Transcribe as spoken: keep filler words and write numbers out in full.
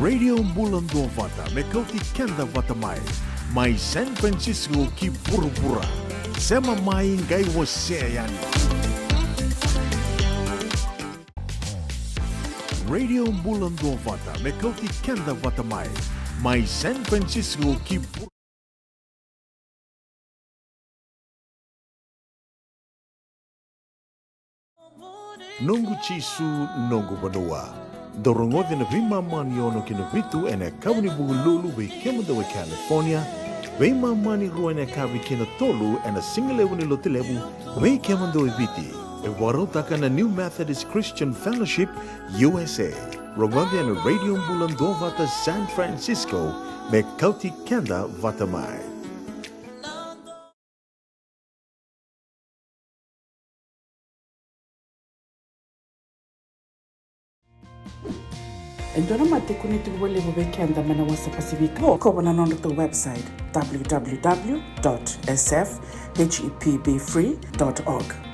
Radio Bula Duavata me kauti keda vata mai, mai San Francisco ki vuravura. Sema mai, qai wasea yani. Radio Bula Duavata me kauti keda vata mai, mai San Francisco ki vuravura. Noqu Jisu, noqu vanua. Dau rogoci na veimama ni ono ki na vitu ena yakavi ni Vukelulu vei kemudou e California, veimama ni rua ena yakavi ki na tolu ena sigalevu ni Lotulevu vei kemudou e Viti. E vakarautaka na New Methodist Christian Fellowship U S A. Rogoci ena Radio Bula Duavata San Francisco me kauti keda vata mai. E dua na matai kune tiko vakalevu vei keda mai na Wasa Pasifika. Vo, kova na nodratou website, w w w dot s f h e p b free dot org.